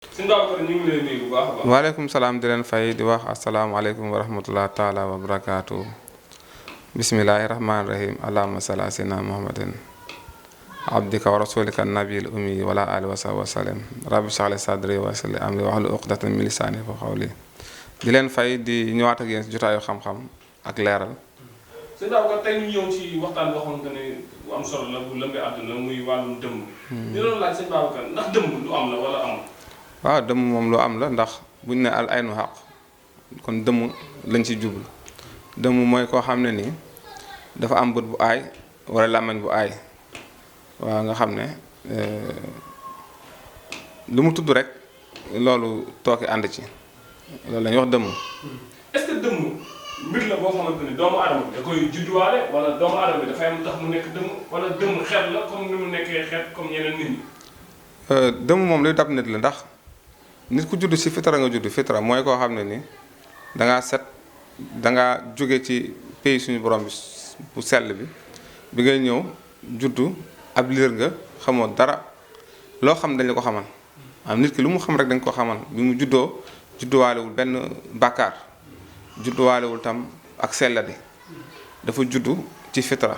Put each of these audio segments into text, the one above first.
sëñ Babacar ñu ngi lay nuyu bu baax a baax. waaleykum salaam di leen fay di wax asalaamaaleykum wa rahmatullah taala wa barakaatu. bismillahi rahmaani rahim allahumma salli ala sayyidina muhammadin abdika wa rasulika nabil ummi wala ali wa sahbihi wa sallam rabbi shrah li sadri wa yassir li amri wahlul uqdatan min lisani yafqahu qawli di leen fay di ñëwaat ak yéen si jotaayu xam-xam ak leeral. sëñ Babacar tey ñu ñëw ci waxtaan boo xamante ne bu am solo la bu lëmbee àdduna muy wàllum dëmm. ñu doon laaj sëñ Babacar ndax dëmm lu am la wala amul. waaw dëmm moom lu am la ndax buñ ne al aynu xaq kon dëmm lañ ci jublu dëmm mooy koo xam ne nii dafa am bët bu aay wala làmmiñ bu aay waaw nga xam ne lu mu tudd rek loolu tooke ànd ci loolu la ñuy wax dëmm. est-ce que dëmm mbir la boo xamante ne doomu aadama bi da koy judduwaale wala doomu aadama bi dafay am tax mu nekk dëmm wala dëmm xeet la comme ni mu nekkee xeet comme ñeneen nit ñi. dëmm moom luy dab nit la ndax nit ku judd ci fitra nga judd fitra mooy koo xam ne ni dangaa set dangaa jóge ci pays suñu borom bi bu sell bi ngay ñëw juddu ab liir nga xamoo dara loo xam dañ la ko xamal am nit ki lu mu xam rek dañ ko xamal bi mu juddoo judduwaalewul benn bàkkaar judduwaalewul tam ak selladi dafa juddu ci fitra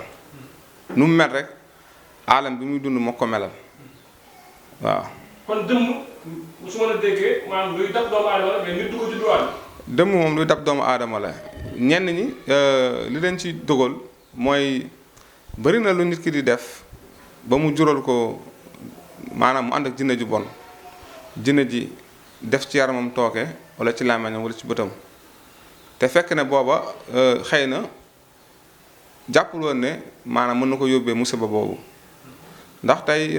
nu mu mel rek aalam bi muy dund moo ko melal waaw. kon dëmm su ma la déggee maanaam luy dab doomu aadama la mais nit du ko judduwaale. dëmm moom luy dab doomu aadama la ñenn ñi li leen ci dogal mooy bari na lu nit ki di def ba mu jural ko maanaam mu ànd ak jinne ju bon jinne ji def ci yaramam tooke wala ci làmmiñam wala ci bëtam te fekk ne booba xëy na jàppul woon ne maanaam mën na ko yóbbee musiba boobu ndax tey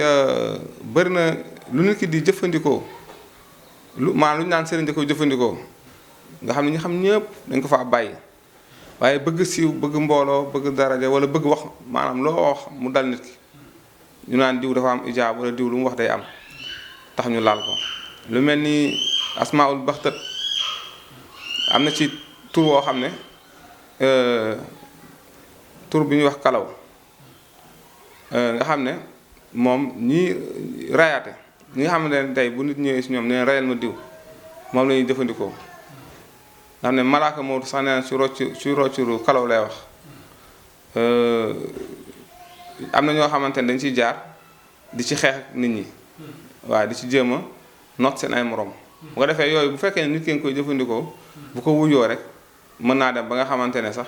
bari na lu nit ki di jëfandikoo lu maanaam lu ñu naan sëriñ da koy jëfandikoo nga xam ne ñu xam ñëpp dañ ko faa bàyyi waaye bëgg siiw bëgg mbooloo bëgg daraja wala bëgg wax maanaam loo wax mu dal nit ki ñu naan diw dafa am ijaab wala diw lu mu wax day am tax ñu laal ko lu mel ni asmaul baxtat am na ci tur woo xam ne tur bi ñuy wax kalaw nga xam ne moom ñii rayaate ñi nga xam ne tey bu nit ñëwee si ñoom nee rayal ma diw moom la ñuy jëfandikoo nga xam ne malaaka moo sax nee na su roccuru kalaw lay wax am na ñoo xamante ne dañ ciy jaar di ci xeex ak nit ñi waaye di ci jéem a noot seen ay morom bu ko defee yooyu bu fekkee ne nit ki nga koy jëfandikoo bu ko wuyoo rek mën naa dem ba nga xamante ne sax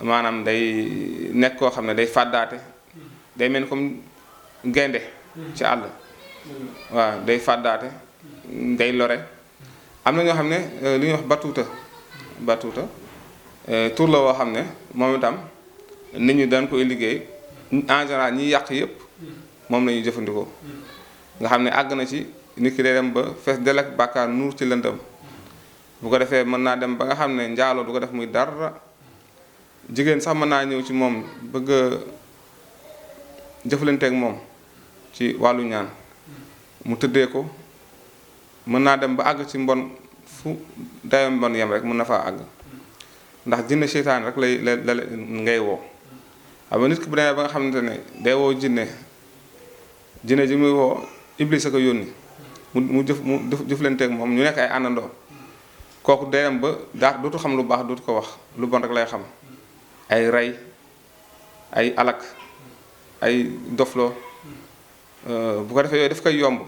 maanaam day nekk koo xam ne day fàddaate day mel ni comme gaynde ci àll waaw day fàddaate day lore am na ñoo xam ne li ñuy wax batuuta tur la woo xam ne moom itam nit ñi dañ koy liggéey en général ñiy yàq yëpp moom la ñuy jëfandikoo nga xam ne àgg na ci nit ki day dem ba fees del ak bàkkaar nuur ci lëndëm bu ko defee mën naa dem ba nga xam ne njaaloo du ko def muy dara jigéen sax mën naa ñëw ci moom bëgg a jëflanteeg moom ci wàllu ñaan mu tëddee ko mën naa dem ba àgg ci mbon fu dayo mbon yem rek mën na faa àgg ndax jinne seytaan rek la ngay woo xam nga nit ki bu demee ba nga xamante ne day woo jinne ji muy woo iblis a ko yónni mu jëflanteeg moom ñu nekk ay àndandoo kooku day dem ba dootu xam lu baax dootu ko wax lu bon rek lay xam ay rey ay alak ay dofloo bu ko defee yooyu daf koy yomb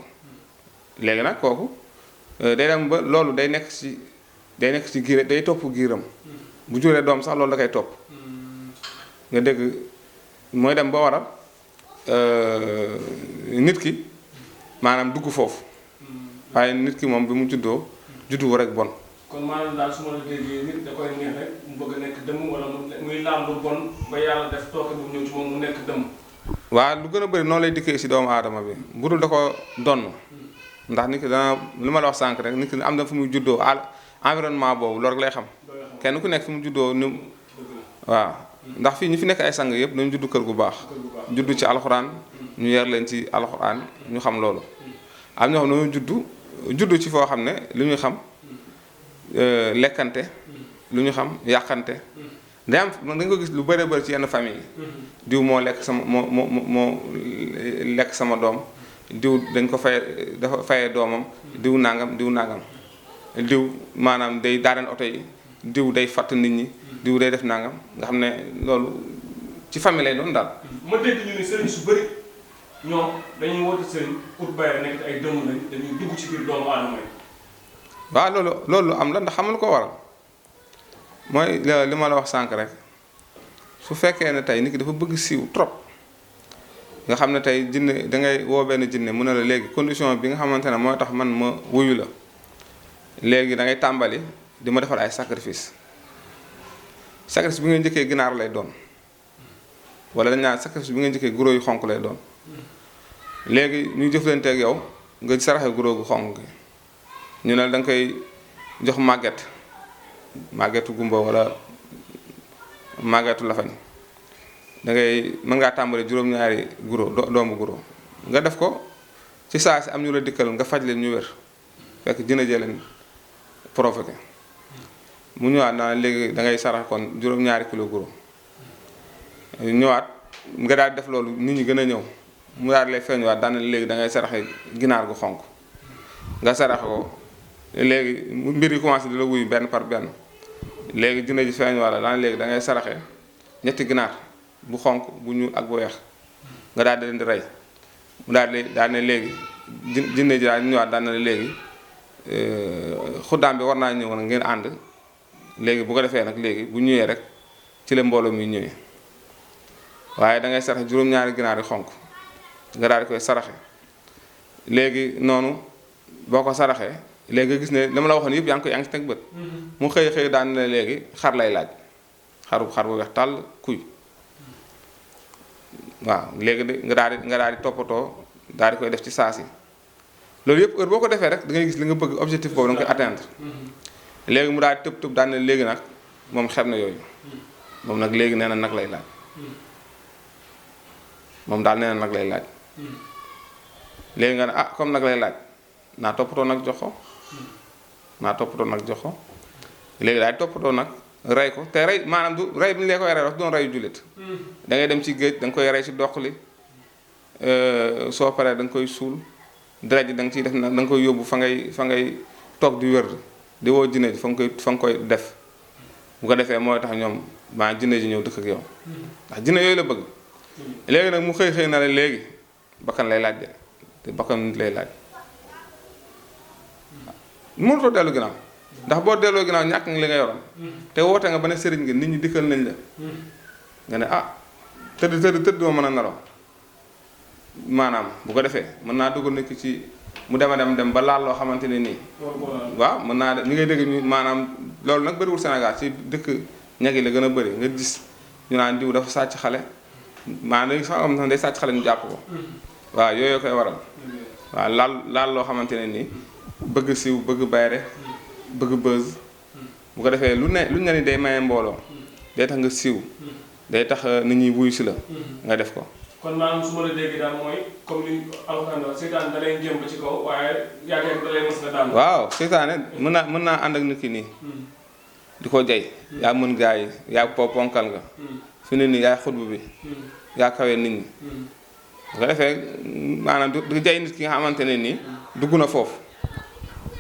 léegi nag kooku day dem ba loolu day nekk ci giir day topp giiram bu juree doom sax loolu da koy topp nga dégg mooy dem ba waral nit ki maanaam dugg foofu waaye nit ki moom bi mu juddu rek bon. kon maanaam daal su ma la déggee nit da koy neex rek mu bëgg a nekk dëmm wala muy laal lu bon ba yàlla def tooke bu ñëw ci moom mu nekk dëmm. waaw lu gën a bëri noonu lay dikkee si doomu aadama bi bu dul da ko donn ndax nit ki dana li ma la wax sànq rek nit ki am na fu muy juddoo environnement boobu loolu rek lay xam kenn ku nekk fu mu juddoo ni waaw ndax fii ñi fi nekk ay sang yëpp dañu juddu kër gu baax juddu ci alxuraan ñu yar leen ci alxuraan ñu xam loolu am ñoo xam ne juddu ci foo xam ne li ñuy xam lekkante lu ñu xam yàqante day am dañ ko gis lu bëree bëri ci yenn famille yi diw moo lekk sama moo lekk sama doom diw dañ ko fay dafa fayee doomam diw nangam diw maanaam day daaneel oto yi diw day fatt nit ñi diw day def nangam nga xam ne loolu ci famille lay doon daal. ma dégg ñu ne sëriñ su bëri ñoom dañuy woote sëriñ pour bayre nekk ay dëmm lañ dañuy dugg ci biir doomu aadama yi. waaw loolu am la ndax xamul ko waral mooy li ma la wax sànq rek su fekkee ne tey nit ki dafa bëgg siiw trop nga xam ne tey jinne da ngay woo benn jinne mu ne la léegi condition bi nga xamante ne mooy tax man ma wuyu la léegi da ngay tàmbali di ma defal ay sacrifice bi nga njëkkee ginaar lay doon wala dañ naan sacrifice bi nga njëkkee guro yu xonk lay doon léegi ñu jëflante ak yow nga saraxe guro gu xonk gi ñu ne da nga koy jox màggetu gumba wala màggetu lafañ da ngay mën ngaa tàmbali juróom-ñaari guro doomu guro nga def ko ci saa si am ñu la dikkal nga faj leen ñu wér fekk dina jee leen provoqué mu ñëwaat naa léegi da ngay sarax kon juróom-ñaari kilo guro ñëwaat nga daal def loolu nit ñi gën a ñëw mu daal lay feeñuwaat daan léegi da ngay saraxe ginaar gu xonk nga saraxe ko léegi mbir yi commencé di la wuyu benn par benn léegi dina ji feeñuwaat daan léegi da ngay saraxe ñetti ginaar bu xonk bu ñuul ak bu weex nga daal di leen di rey mu daal ne léegi jinne ji daal ñëwaat daan na léegi xuddaam bi war naa ñëw nag ngeen ànd léegi bu ko defee nag léegi bu ñëwee rek ci la mbooloo mi ñëwee waaye da ngay saraxe juróom-ñaari ginaar yi xonk nga daal di koy saraxe léegi noonu boo ko saraxee léegi nga gis ne dama la waxoon yëpp yaa ngi ci teg bët mu xëy daan ne léegi xar lay laaj xar bu weex tàll kuy waaw léegi de nga daal di toppatoo daal di koy def ci saasi loolu yëpp heure boo ko defee rek da ngay gis li nga bëgg objectif boobu da nga koy atteindre léegi mu daal di tëb daan ne léegi nag moom xeb na yooyu moom nag léegi nee na nag lay laaj moom daal nee na nag lay laaj léegi nga ne ah comme nag lay laaj naa toppatoo nag jox ko léegi daal di toppatoo nag rey ko te rey maanaam du rey bi ñu lee koy rey wax doon reyu jullit da ngay dem ci géej da nga koy rey ci dox li soo paree da nga koy suul dara ji da nga ciy def nag da nga koy yóbbu fa ngay toog di wér di woo jinne ji fa nga koy def bu ko defee mooy tax ñoom maa jinne ji ñëw dëkk ak yow ndax jinne yooyu la bëgg léegi nag mu xëy na la léegi bakkan lay laaj de te bakkan nit lay laaj mënutoo dellu ginnaaw ndax boo delloo ginnaaw ñàkk nga li nga yoroon te woote nga ba ne sëriñ nga nit ñi dikkal nañ la nga ne ah tëdd doo mën a nelaw maanaam bu ko defee mën naa dugg nekk ci mu dem ba laal loo xamante ne nii waaw mën naa ñi ngay dégg ñu maanaam loolu nag bëriwul Sénégal ci dëkk ñag yi la gën a bëri nga gis ñu naan diw dafa sàcc xale maanaam léegi sax am na day sàcc xale ñu jàpp ko waaw yooyu koy waral waaw laal loo xamante ne nii bëgg siiw bëgg bayre bëgg buzz bu ko defee lu ne ni day maye mbooloo day tax nga siiw day tax nit ñi wuyu si la nga def ko kon maanaam su ma la déggee daal mooy comme ni alxuraan wax seytaan da lay jëm ba ci kaw waaye yaakaar da lay mës nga daal waaw seytaane mën naa ànd ak nit ki nii di ko jay yaa mën gaa yi yaa ponkal nga fi ne nii yaay xutbu bi yaa kawee nit ñi bu ko defee maanaam du jay nit ki nga xamante ne nii dugg na foofu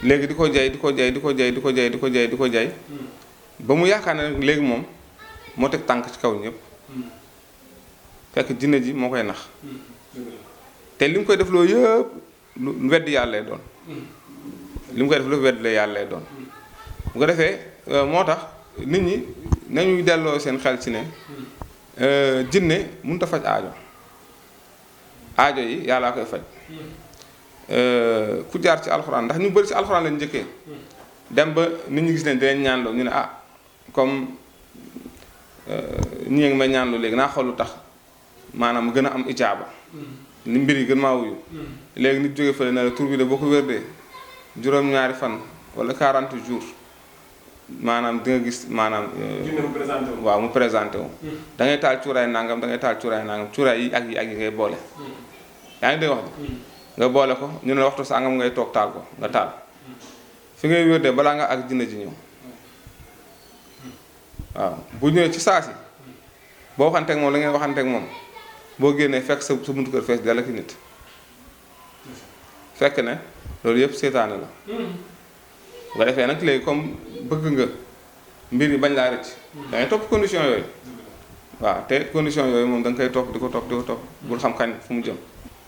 léegi di ko jay ba mu yaakaar ne léegi moom moo teg tànk ci kaw ñëpp fekk jinne ji moo koy nax te li mu koy def loo yëpp lu weddi yàlla lay doon li mu koy def lu weddi la yàlla lay doon bu ko defee moo tax nit ñi nañuy delloo seen xel ci ne jinne mënut a faj aajo yi yàllaa koy faj ku jaar ci alxuraan ndax ñu bëri ci alxuraan lañu njëkkee dem ba nit ñi gis ne dinañ ñaanloo ñu ne ah comme ñi ngi may ñaanloo léegi naa xool lu tax maanaam gën a am ijaaba ni mbir yi gën maa wuyu léegi nit jóge fële na la tur bi de boo ko wérdee juróom-ñaari fan wala 40 jours maanaam di nga gis maanaam waaw mu présenté wu da ngay taal cuuraay nangam cuuraay yi ak yi ngay boole yaa ngi dégg wax ji nga boole ko ñu ne waxtu sangam ngay toog taal ko nga taal fi ngay wérdee balaa nga ak jinne ji ñëw waaw bu ñëwee ci saa si boo waxanteeg moom la ngeen waxanteeg moom boo génnee fekk sa buntu kër fees dala ki nit fekk ne loolu yëpp seetaane la bu ko defee nag léegi comme bëgg nga mbir yi bañ laa rëcc da ngay topp condition yooyu waaw te condition yooyu moom da nga koy topp di ko topp bul xam kañ fu mu jëm.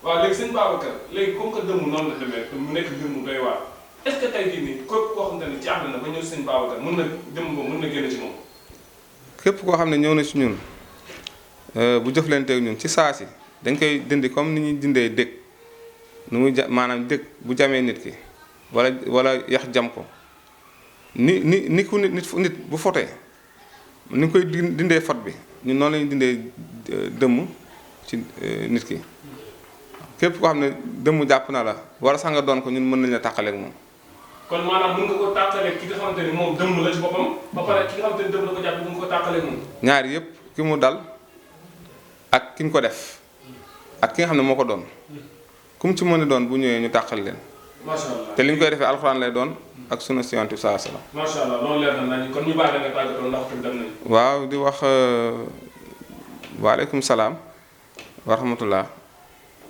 waaw léegi sëñ Babacar léegi comme que dëmm noonu la demee te mu nekk dëmm doy waar est-ce que tey jii nii képp koo xamante ne jaaxle na ba ñëw sëñ Babacar mën na dëmm boobu mën na génn ci moom. képp koo xam ne ñëw na ci ñun bu jëflanteeg ñun ci saa si dañ koy dindi comme ni ñuy dindee dëkk nu muy maanaam dëkk bu jamee nit ki wala yax jam ko ni ku nit bu fotee ni nga koy dindee fot bi ñun noonu lañuy dindee dëmm ci nit ki képp koo xam ne dëmm jàpp na la wala sax nga doon ko ñun mën nañ la tàqaleeg moom. kon maanaam mën nga ko tàqaleeg ki nga xamante ni moom dëmm la ci boppam ba pare ki nga xamante ni dëmm la ko jàpp mën nga ko tàqaleeg moom. ñaar yëpp ki mu dal ak ki mu ko def ak ki nga xam ne moo ko doon ku mu ci mën a doon bu ñëwee ñu tàqal leen. macha allah te li ñu koy defee alxuraan lay doon ak sunna si Yonent bi sallallahu alayhi wasallam. macha allah loolu leer na nañu kon ñu baax la nga tàggatoo ndax tamit dem nañu. waaw di wax waaleykum salaam wa rahmatullah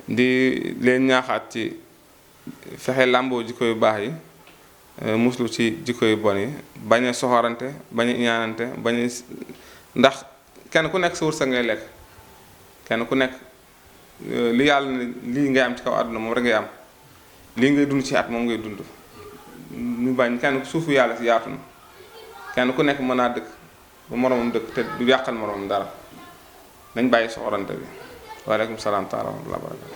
di leen ñaaxaat ci fexe làmboo jikko yu baax yi muslu ci jikko yu bon yi bañ a soxorante bañ a ñaanante bañ a ndax kenn ku nekk sa wërsëg ngay lekk kenn ku nekk li yàlla ne lii ngay am ci kaw àdduna moom rek ngay am lii ngay dund ci at moom ngay dund ñu bañ kenn suufu yàlla si yaatu na kenn ku nekk mën naa dëkk ba moromam dëkk te du yàqal moromam dara nañ bàyyi soxorante bi waaleykum salaam taala wa rahmatulah barakatu